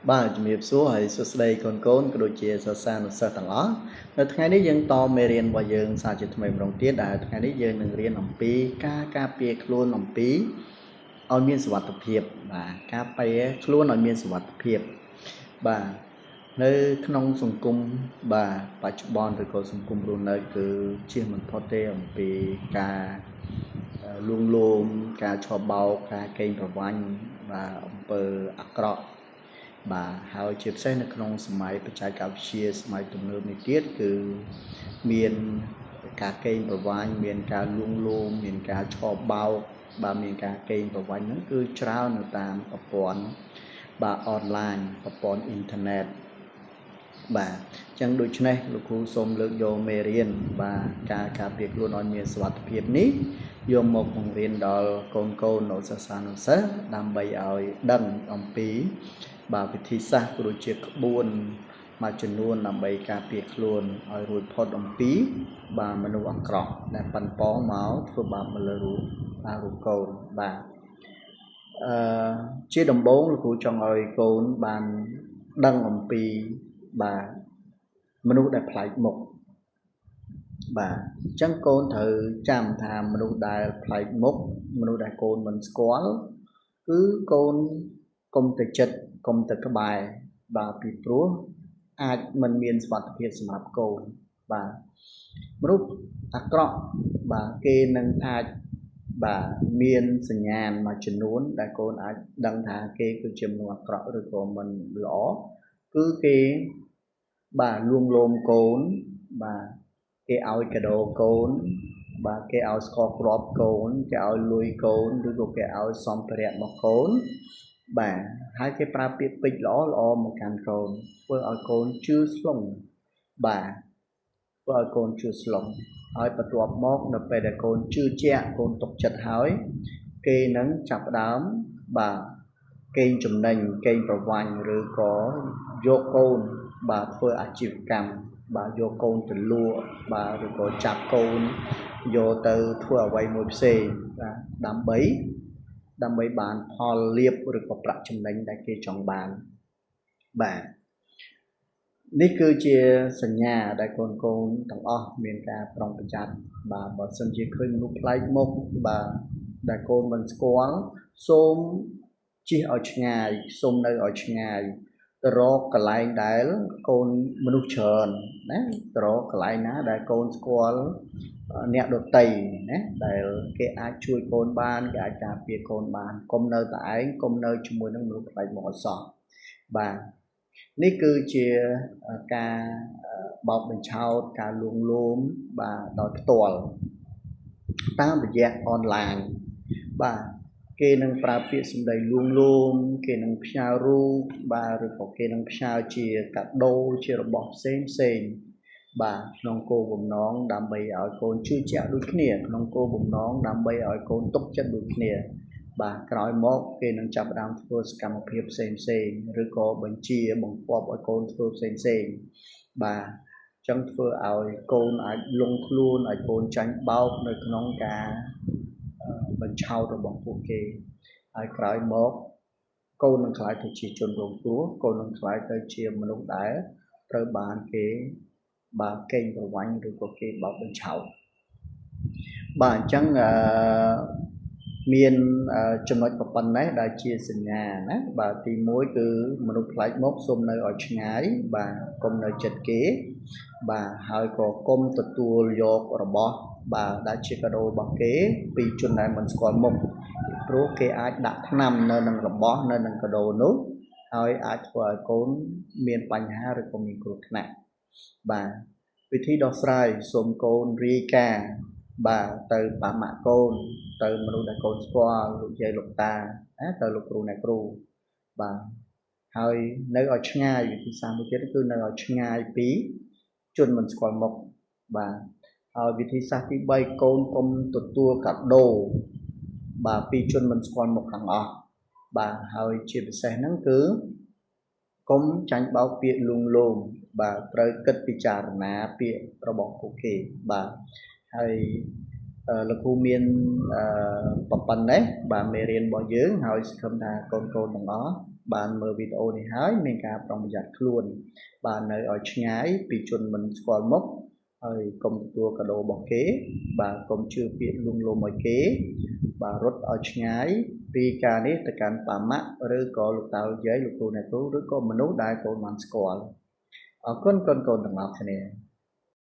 បាទជំរាបសួរហើយសួស្តីកូនកូនក៏ដូចជាសិស្សានុសិស្សទាំងអស់នៅថ្ងៃនេះយើងតមេរៀនរបស់យើងសាជាថ្មីម្ដងទៀតដែលថ្ងៃនេះយើងនឹងរៀនអំពីការការពារខ្លួនអំពីឲ្យមានសុវត្ថិភាពបាទការពារខ្លួនឲ្យមានសុវត្ថិភាពបាទនៅក្នុងសង្គមបាទបច្ចុប្បន្នឬក៏សង្គមរស់នៅគឺជៀសមិនផុតទេអំពីការលួងលោមការឆបោកការកេងប្រវ័ញ្ចបាទអំពើអាក្រក់បាទហើយជាពិសេសនៅក្នុងសម័យបច្ចេកវិទ្យាសម័យទំនើបនេះទៀតគឺមានការកេងប្រវ័ញ្ចមានការលួងលោមមានការឆបោកបាទមានការកេងប្រវ័ញ្ចហ្នឹងគឺច្រើននៅតាមប្រព័ន្ធបាទអនឡាញប្រព័ន្ធអ៊ីនធឺណិតបាទអញ្ចឹងដូច្នេះលោកគ្រូសូមលើកយកមេរៀនបាទការការពារខ្លួនឲ្យមានសុវត្ថិភាពនេះយកមកបង្រៀនដល់កូនកូនដល់សិស្សានុសិស្សដើម្បីឲ្យដឹងអំពីបាទវិធីសាស្ត្រក៏ដូចជាក្បួនមួយចំនួនដើម្បីការពារខ្លួនឲ្យរួចផុតអំពីបាទមនុស្សអាក្រក់ដែលប៉ុនប៉ងមកធ្វើបាបមកលើរូបបាទរូបកូនបាទអឺជាដំបូងលោកគ្រូចង់ឲ្យកូនបានដឹងអំពីបាទមនុស្សដែលប្លែកមុខបាទអញ្ចឹងកូនត្រូវចាំថាមនុស្សដែលប្លែកមុខមនុស្សដែលកូនមិនស្គាល់គឺកូនកុំទៅចិត្តកុំទៅក្បែរបាទពីព្រោះអាចមិនមានសុវត្ថិភាពសម្រាប់កូនបាទមនុស្សអាក្រក់បាទគេនឹងអាចបាទមានសញ្ញាណមួយចំនួនដែលកូនអាចដឹងថាគេគឺជាមនុស្សអាក្រក់ឬក៏មិនល្អគឺគេបាទលួងលោមកូនបាទគេឲ្យកាដូកូនបាទគេឲ្យស្ករគ្រាប់កូនគេឲ្យលុយកូនឬក៏គេឲ្យសម្ភារៈរបស់កូនបាទហើយគេប្រើពាក្យពេចន៍ល្អល្អមកកាន់កូនធ្វើឲ្យកូនជឿស្លុងបាទធ្វើឲ្យកូនជឿស្លុងហើយបន្ទាប់មកនៅពេលដែលកូនជឿជាក់កូនទុកចិត្តហើយគេនឹងចាប់ផ្ដើមបាទកេងចំណេញកេងប្រវ័ញ្ចឬក៏យកកូនបាទធ្វើអាជីវកម្មបាទយកកូនទៅលក់បាទឬក៏ចាប់កូនយកទៅធ្វើអ្វីមួយផ្សេងបាទដើម្បីបានផលលាភឬក៏ប្រាក់ចំណេញដែលគេចង់បានបាទនេះគឺជាសញ្ញាដែលកូនកូនទាំងអស់មានការប្រុងប្រយ័ត្នបាទបើសិនជាឃើញមនុស្សប្លែកមុខបាទដែលកូនមិនស្គាល់សូមជិះឲ្យឆ្ងាយសូមនៅឲ្យឆ្ងាយទៅរកកន្លែងដែលកូនមនុស្សច្រើនណាទៅរកកន្លែងណាដែលកូនស្គាល់អ្នកដតីណាដែលគេអាចជួយកូនបានគេអាចការពារកូនបានកុំនៅតែឯងកុំនៅជាមួយនឹងមនុស្សប្លែកមុខឲ្យសោះបាទនេះគឺជាការបោកបញ្ឆោតការលួងលោមបាទដោយផ្ទាល់តាមរយៈអនឡាញបាទគេនឹងប្រើពាក្យសម្ដីលួងលោមគេនឹងផ្ញើរូបបាទឬក៏គេនឹងផ្ញើជាកាដូជារបស់ផ្សេងផ្សេងបាទក្នុងគោលបំណងដើម្បីឲ្យកូនជឿជាក់ដូចគ្នាក្នុងគោលបំណងដើម្បីឲ្យកូនទុកចិត្តដូចគ្នាបាទក្រោយមកគេនឹងចាប់ផ្ដើមធ្វើសកម្មភាពផ្សេងផ្សេងឬក៏បញ្ជាបង្គាប់ឲ្យកូនធ្វើផ្សេងផ្សេងបាទចឹងធ្វើឲ្យកូនអាចលងខ្លួនឲ្យកូនចាញ់បោកនៅក្នុងការបញ្ឆោតរបស់ពួកគេហើយក្រោយមកកូននឹងក្លាយទៅជាជនរងគ្រោះកូននឹងក្លាយទៅជាមនុស្សដែលត្រូវបានគេបាទកេងប្រវ័ញ្ចឬក៏គេបោកបញ្ឆោតបាទអញ្ចឹងមានចំណុចប៉ុណ្ណេះដែលជាសញ្ញាណាបាទទី1គឺមនុស្សប្លែកមុខសូមនៅឲ្យឆ្ងាយបាទកុំនៅចិត្តគេបាទហើយក៏កុំទទួលយករបស់បាទដែលជាកាដូរបស់គេពីជនដែលមិនស្គាល់មុខព្រោះគេអាចដាក់ថ្នាំនៅនឹងរបស់នៅនឹងកាដូនោះហើយអាចធ្វើឲ្យកូនមានបញ្ហាឬក៏មានគ្រោះថ្នាក់បាទវិធីដោះស្រាយសូមកូនរាយការណ៍បាទទៅប៉ាម៉ាក់កូនទៅមនុស្សដែលកូនស្គាល់លោកយាយលោកតាណាទៅលោកគ្រូអ្នកគ្រូបាទហើយនៅឲ្យឆ្ងាយវិធីសាស្ត្រមួយទៀតគឺនៅឲ្យឆ្ងាយពីជនមិនស្គាល់មុខបាទហើយវិធីសាស្ត្រទី3កូនកុំទទួលកាដូបាទពីជនមិនស្គាល់មុខទាំងអស់បាទហើយជាពិសេសហ្នឹងគឺកុំចាញ់បោកពាក្យលួងលោមបាទត្រូវគិតពិចារណាពាក្យរបស់ពួកគេបាទហើយលោកគ្រូមានប៉ុណ្ណេះបាទមេរៀនរបស់យើងហើយសង្ឃឹមថាកូនកូនទាំងអស់ បានមើលវីដេអូនេះហើយមានការប្រុងប្រយ័ត្នខ្លួន បាទនៅឲ្យឆ្ងាយពីជនមិនស្គាល់មុខហើយកុំទទួលកាដូរបស់គេ បាទកុំជឿពាក្យលួងលោមឲ្យគេ បាទរត់ឲ្យឆ្ងាយពីការនេះទៅកាន់ប៉ាម៉ាក់ឬក៏លោកតាលោកយាយលោកគ្រូអ្នកគ្រូឬក៏មនុស្សដែលកូនបានស្គាល់អរគុណកូនកូនទាំងអស់គ្នា។